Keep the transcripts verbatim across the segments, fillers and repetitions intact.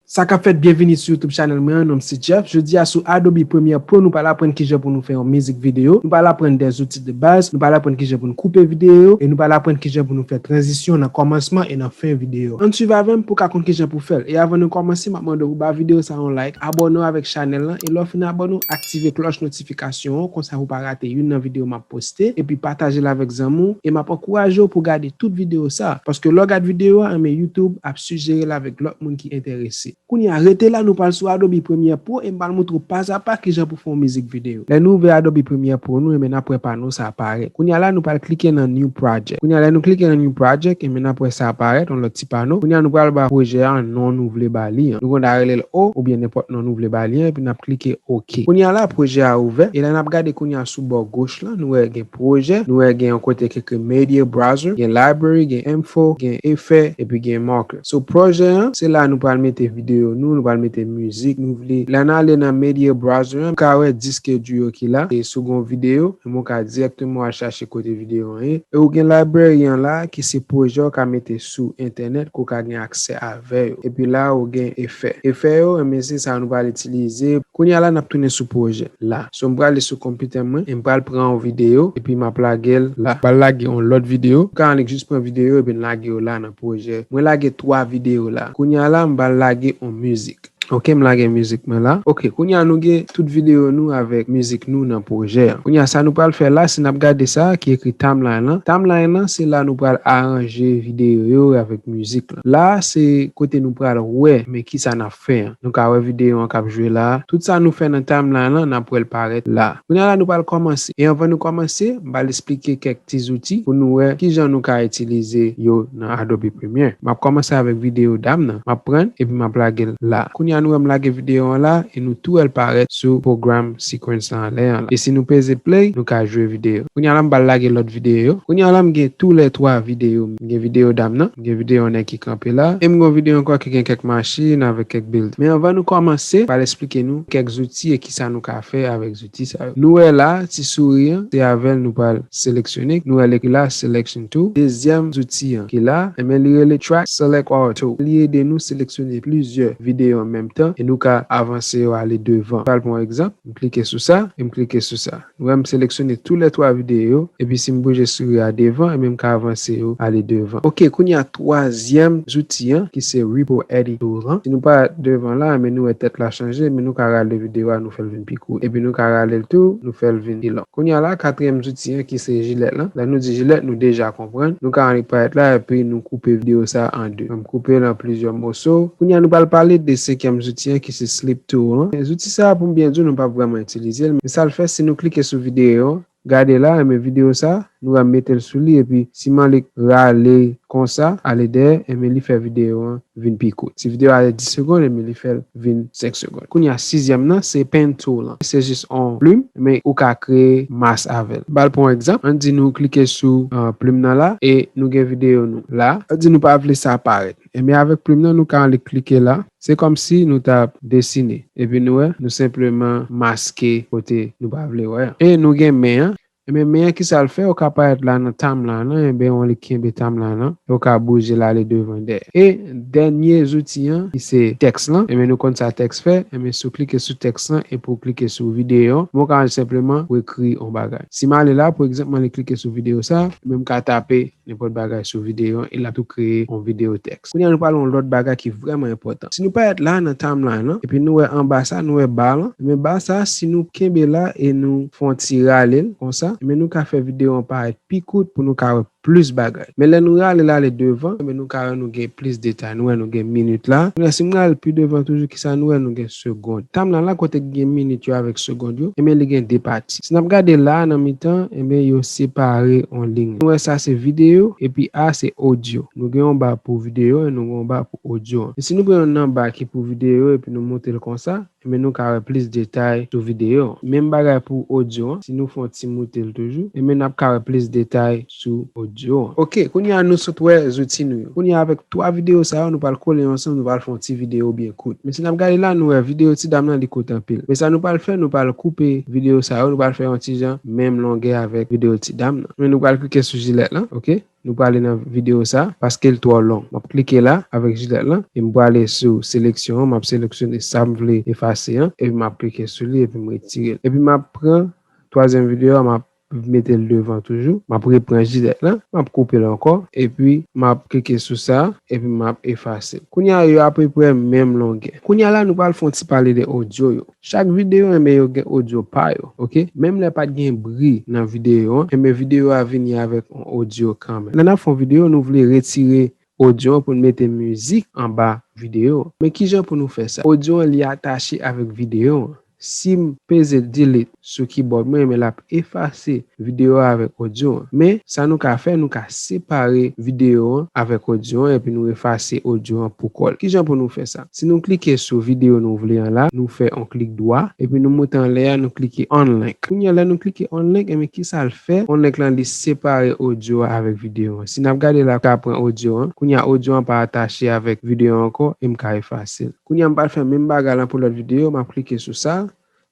Sa k ap fèt, byenvini sou YouTube channel mwen an, non m se Jeff. Jodi a sou Adobe Premiere Pro, nou pral aprann kijan pou nou fè yon mizik videyo. Nou pral aprann de zouti de baz, nou pral aprann kijan pou nou koupe videyo yo, e nou pral aprann kijan pou nou fè tranzisyon nan kòmansman e nan fen videyo. Ann swiv avè m pou w ka konn kijan pou w fè l. E avan nou kòmanse, m ap mande w pou ba videyo sa yon like, abòne w avèk chanèl lan, e lè w fin abòne w, aktive klòch notifikasyon an, konsa pou w pa rate youn nan videyo m ap poste, epi pataje l avèk zanmi w, e m ap ankouraje w pou w gade tout videyo sa, paske lè w gad videyo a, enben YouTube ap sijere l avèk lòt moun ki enterese. Kounye a, rete la, nou pral sou Adobe Premiere Pro e m pral montre w pazapa kijan pou fè yon mizik videyo. Lè nou ouvè Adobe Premiere Pro nou, enben n ap wè pano sa a parèt. Kounye a la, nou pral klike nan New Project. Kounye a, lè nou klike nan New Project, enben n ap wè sa a parèt, yon lòt ti pano. Kounye a, nou pral ba pwojè a non nou vle ba li an. Nou konn ta rele l O oubyen nenpòt non nou vle ba li an, epi n ap klike OK. Kounye a la, pwojè a ouvè, e lè n ap gade kounye a sou bò goch lan, nou wè gen pwojè, nou wè gen yon kote ki ekri Media Browser, gen Library, gen Info, gen Effect, epi gen Marker. So, pwojè an, se la nou pral mete videyo nou, nou pral mete mizik nou vle. Lè n ale nan Media Browser an, nou ka wè disk di yo ki la, e si w gen yon videyo, e mwen ka dirèkteman al chache kote videyo an ye. E ou gen library an la, ki se pwojè w ka mete sou entènèt, ke w ka gen aksè avè yo. Epi la, ou gen efè. Efè yo, enben se sa nou pral itilize. Kounye a la, n ap tounen sou pwojè la. So, m prale sou konpitè mwen, e m pral pran yon videyo, epi m ap lage l la. M pral lage yon lòt videyo. M ka annik jis pran videyo, epi n lage yo la nan pwojè. Mwen lage twa videyo la. Kounye a la, m pral lage yon mizik. Ok, m lage mizik mwen la. Ok, kounye a nou gen tout videyo nou avèk mizik nou nan pwojè a. Kounye a sa nou pral fè la, si n ap gade sa ki ekri timeline lan. Timeline lan, se la nou pral aranje videyo yo avèk mizik lan. La, se kote nou pral wè, men kisa n ap fè an. Nou ka wè videyo an k ap jwe la. Tout sa nou fè nan timeline lan, n ap wè l parèt la. Kounye a la, nou pral kòmanse. E anvan nou kòmanse, m pral esplike kèk ti zouti pou nou wè kijan nou ka itilize yo nan Adobe Premiere. M ap kòmanse avèk videyo dam nan. M ap pran l epi m ap lage l la. Kounye a nou wè m lage videyo an la e nou tou wè l parèt sou pwogram sequence lan anlè an la. E si nou peze play, nou ka jwe videyo. Kounye a la m pral lage lòt videyo yo. Kounye a la m gen tou lè twa videyo. M gen videyo dam nan, m gen videyo yon nèg ki kanpe la, e m gen yon videyo ankò ki gen kèk machin avèk kèk build. Men anvan nou kòmanse, m pral esplike nou kèk zouti e kisa nou ka fè avèk zouti sa yo. Nou wè la, ti souri an, se avè l nou pral seleksyone. Nou wè l ekri la, selection tool. Dezyèm zouti an ki la, enben li rele track select all tool. Li ede nou seleksyone plizyè videyo an menm tan e nou ka avanse yo ale devan. Pral pran yon egzanp, m klike sou sa, e m klike sou sa. Nou wè m seleksyone tou lè twa videyo yo, epi si m bouje souri a devan, enben m ka avanse yo ale devan. Ok, kounye a twazyèm zouti an, ki se Repo Edit Tool lan. Si nou pa devan la, enben nou wè tèt la chanje, men nou ka rale videyo a, nou fè l vin pi kout. Epi nou ka rale l tou, nou fè l vin pi long. Kounye a la, katriyèm zouti an, ki se jilèt lan. Lè nou di jilèt, nou deja konprann. Nou ka annik parèt la, epi nou koupe videyo sa an de. M koupe l an plizyè moso. Kounye a, nou pral pale de senkyèm zouti an, ki se Slip Tool lan. Zouti sa, pou m byen di w, nou p ap vrèman itilize l, men sa l fè, si nou klike sou videyo an, gade la, enben videyo sa, nou va mete l sou li, epi si m annik rale konsa, ale dèyè, enben li fè videyo an vin pi kout. Si videyo a de dis segonn, enben li fè l vin senk segonn. Kounye a, sizyèm nan, se Pen Tool lan. Se jis yon plim, men ou ka kreye mask avè l. M pral pran yon egzanp. Ann di nou klike sou, uh, plim nan la, e nou gen videyo nou la. Ann di nou pa vle sa parèt. Enben avèk plim nan, nou ka annik klike la. Se kòmsi nou t ap desine. Epi nou wè, nou senpleman maske kote nou pa vle wè an. E nou gen men an. Enben men an, kisa l fè? Ou ka parèt la nan timeline lan, enben ou annik kenbe timeline lan, e ou ka bouje l ale devan dèyè. E dènye zouti an, ki se tèks lan, enben nou konn sa tèks fè, enben si w klike sou tèks lan epi w klike sou videyo an, men ou ka senpleman ekri yon bagay. Si m ale la, pou egzanp, m annik klike sou videyo sa, enben m ka tape nenpòt bagay sou videyo an, e l ap tou kreye yon videyo tèks. Kounye a, nou pral yon lòt bagay ki vrèman enpòtan. Si nou parèt la nan timeline lan, epi nou wè anba sa, nou wè ba lan, men ba sa, si nou kenbe la e nou fè yon ti rale l konsa, men nou ka fè videyo an parèt pi kout pou nou ka wè plis bagay. Men lè nou rale l ale devan, men nou ka wè nou gen plis detay. Nou wè nou gen minit la. Kounye a, si m rale pi devan toujou, kisa nou wè? Nou gen segonn. Timeline la, kote ki gen minit yo avèk segonn yo, enben li gen de pati. Si n ap gade la nan mitan, enben yo separe yon liy. Nou wè sa se videyo, epi a se odyo. Nou gen yon ba pou videyo, e nou gen yon ba pou odyo an. E si nou pran yon nan ba ki pou videyo, epi nou moute l konsa, enben nou ka wè plis detay sou videyo an. Menm bagay pou odyo an, si nou fè yon ti moute l toujou, enben n ap ka wè plis detay sou odyo an. Ok, kounye a nou sot wè zouti nou yo. Kounye a avèk twa videyo sa yo, nou pral kole yo ansanm, nou pral fè yon ti videyo byen kout. Men si n ap gade la, nou wè videyo ti dam nan li kout anpil. Men sa nou pral fè, nou pral koupe videyo sa yo, nou pral fè yon ti jan menm longè avèk videyo ti dam nan. Men nou pral klike sou jilèt lan, ok? Nou prale nan videyo sa, paske l twò long. M ap klike la avèk jilèt lan, e m prale sou seleksyon an, m ap seleksyone sa m vle efase an, epi m ap klike sou li, epi m retire l. Epi m ap pran twazyèm videyo a, m ap mete l devan toujou, m ap repran jilèt lan, m ap koupe l ankò, epi m ap klike sou sa, epi m ap efase l. Kounye a, yo apeprè menm longè. Kounye a la, nou pral fè yon ti pale de odyo yo. Chak videyo, enben, yo gen odyo pa yo, ok? Menm lè pa t gen bri nan videyo an, enben, videyo a vini avèk yon odyo kanmenm. Lè n ap fè yon videyo, nou vle retire odyo an pou n mete mizik anba videyo an. Men kijan pou nou fè sa? Odyo an, li atache avèk videyo an. Si m peze delete sou keyboard mwen, enben, l ap efase videyo a avèk odyo an. Men, sa nou ka fè, nou ka separe videyo an avèk odyo an, epi nou efase odyo an pou kò l. Kijan pou nou fè sa? Si nou klike sou videyo nou vle an la, nou fè yon klik dwa, epi nou monte anlè a, nou klike Unlink. Kounye a, lè nou klike Unlink, enben, kisa l fè? Unlink lan, li separe odyo a avèk videyo an. Si n ap gade la, ka pran odyo an. Kounye a, odyo an pa atache avèk videyo an ankò, e m ka efase l. Kounye a, m pral fè menm bagay lan pou lòt videyo, m ap klike sou sa,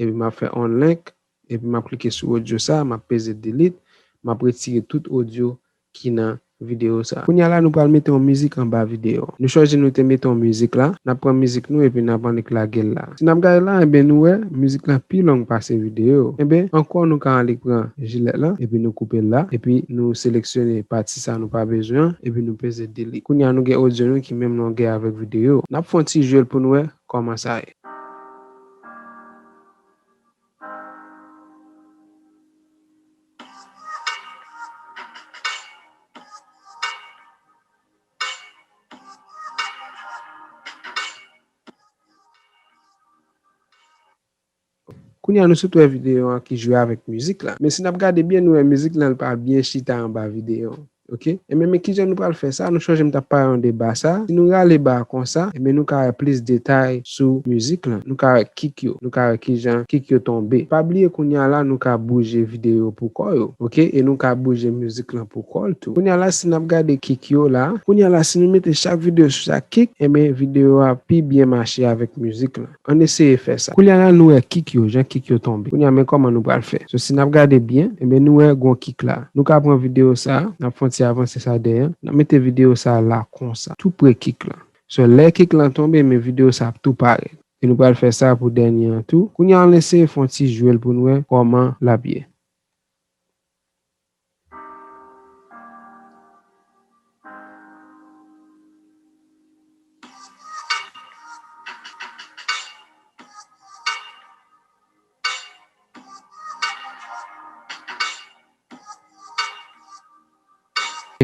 epi m ap fè Unlink, epi m ap klike sou odyo sa, m ap peze delete, m ap retire tout odyo ki nan videyo sa. Kounye a la, nou pral mete yon mizik anba videyo an. Nou chonje nou te mete yon mizik la, n ap pran mizik nou epi n ap annik lage l la. Si n ap gade la, enben nou wè, mizik lan pi long pase videyo. Enben, ankò nou ka annik pran jilèt lan, epi nou koupe l la, epi nou seleksyone pati sa nou pa bezwen an, epi nou peze delete. Kounye a nou gen odyo nou ki menm longè avèk videyo. N ap fè yon ti jwe l pou nou wè kòman sa ye. Kounye a nou sot wè videyo an ki jwe avèk mizik la. Men si n ap gade byen, nou wè mizik lan li pa byen chita anba videyo an. Ok? Enben, men kijan nou pral fè sa? Nou chonje m t ap pale de ba sa. Si nou rale ba a konsa, enben, nou ka wè plis detay sou mizik lan. Nou ka wè kick yo. Nou ka wè kijan kick yo tonbe. Pa bliye kounye a la, nou ka bouje videyo pou kò yo. Ok? E nou ka bouje mizik lan pou kò l tou. Kounye a la, si n ap gade kick yo la, kounye a la, si nou mete chak videyo sou chak kick, enben, videyo a pi byen mache avèk mizik lan. Ann eseye fè sa. Kounye a la, nou wè kick yo, jan kick yo tonbe. Kounye a, men kòman nou pral fè. So, si n ap gade byen, enben, nou wè gon kick la. Nou ka pran videyo sa, n ap fè yon ti avanse sa dèyè. N ap mete videyo sa la konsa, tou pre kick lan. So, lè kick lan tonbe, men videyo sa ap tou parèt. E nou pral fè sa pou dènye an tou. Kounye a, ann eseye fè yon ti jwe l pou n wè kòman l ap ye.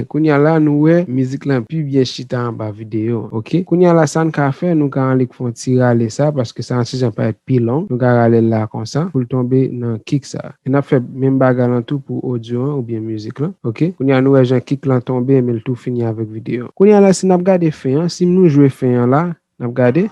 Kounye a la, nou wè mizik lan pi byen chita anba videyo an, ok? Kounye a la, sa n ka fè, nou ka annik fè yon ti rale sa, paske sa yon ti jan parèt pi long. Nou ka rale l la konsa, pou l tonbe nan kick sa. E n ap fè menm bagay lan tou pou odyo an oubyen mizik lan, ok? Kounye a, nou wè jan kick lan tonbe, men l tou fini avèk videyo an. Kounye a la, si n ap gade fen an, si nou jwe fen an la, n ap gade.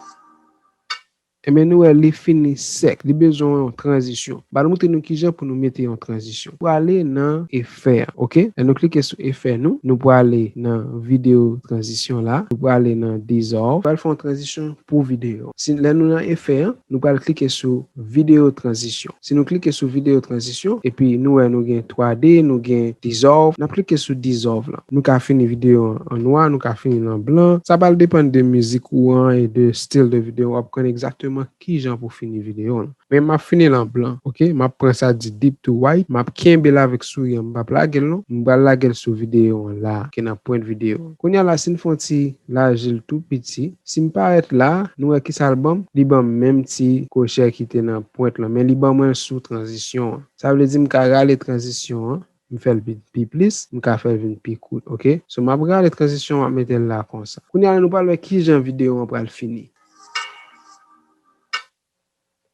Enben, nou wè li fini sèk. Li bezwen yon tranzisyon. M pral montre nou kijan pou nou mete yon tranzisyon. Pou ale nan efè an, ok? Lè nou klike sou efè nou, nou prale nan videyo tranzisyon la. Nou prale nan dissolve. Pral fè yon tranzisyon pou videyo. Si lè nou nan efè an, nou pral klike sou videyo tranzisyon. Si nou klike sou videyo tranzisyon, epi nou wè nou gen twa D, nou gen dissolve, n ap klike sou dissolve lan. Nou ka fini videyo an an nwa, nou ka fini l an blan. Sa pral depann de mizik ou an e de stil de videyo w ap konn egzakteman kijan pou fini videyo an. Men m ap fini l an blan, ok? M ap pran sa di deep to white, m ap kenbe l avèk souri an, m p ap lage l non. M pral lage l sou videyo an la, ki nan pwent videyo an. Kounye a la, si n fè yon ti laji l tou piti, si m parèt la, nou wè kisa l ban m? Li ban m menm ti kwochè ki te nan pwent lan, men li ban mwen l sou tranzisyon an. Sa vle di m ka rale tranzisyon an, m fè l pi, pi plis, m ka fè l vin pi kout, ok? So, m ap rale tranzisyon an, m ap mete l la konsa. Kounye a la, nou pral wè kijan videyo an pral fini.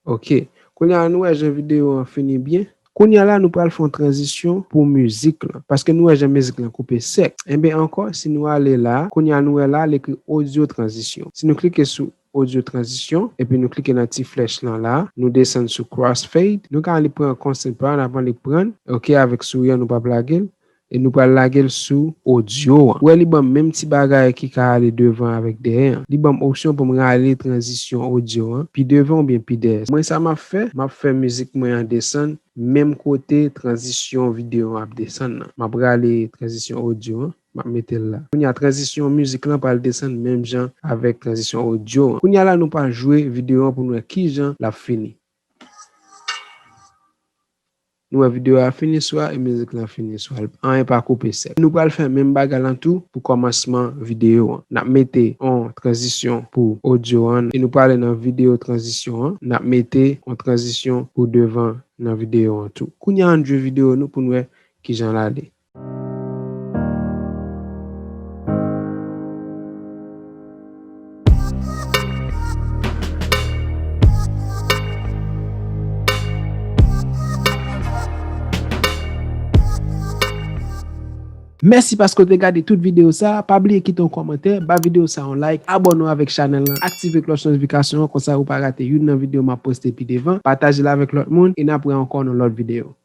Ok. Kounye a, nou wè jan videyo an fini byen. Kounye a la, nou pral fè yon tranzisyon pou mizik lan. Paske nou wè jan mizik lan koupe sèk. Enben ankò, si nou ale la, kounye a nou wè la, l ekri odyo tranzisyon. Si nou klike sou audio transition, epi nou klike nan ti flèch lan la, nou desann sou crossfade, nou ka ale pran constant pattern, n ap ale pran l, ok, avèk souri an nou p ap lage l, e nou pral lage l sou audio an. Ou wè li ban m menm ti bagay ki ka ale devan avèk dèyè an. Li ban m opsyon pou m rale tranzisyon audio an pi devan oubyen pi dèyè. Mwen sa m ap fè, m ap fè mizik mwen an desann menm kote tranzisyon videyo an ap desann nan. M ap rale tranzisyon audio an, m ap mete l la. Kounye a tranzisyon mizik lan pral desann menm jan avèk tranzisyon audio an. Kounye a la nou pral jwe videyo an pou n wè kijan l ap fini. Nou wè videyo a fini swa e mizik lan fini swa. Anyen pa koupe sèk. Nou pral fè menm bagay lan tou pou kòmansman videyo an. N ap mete yon tranzisyon pou audio an e nou prale nan videyo tranzisyon an. N ap mete yon tranzisyon pou devan nan videyo an tou. Kounye a ann jwe videyo nou pou n wè kijan l ale. Mèsi paske w te gade tout videyo sa a. Pa bliye kite yon kòmantè, ba videyo sa a yon like, abòne w avèk chanèl lan, aktive klòch notifikasyon an, konsa ou pa rate youn nan videyo m ap poste pi devan. Pataje l avèk lòt moun e n ap wè ankò nan lòt videyo.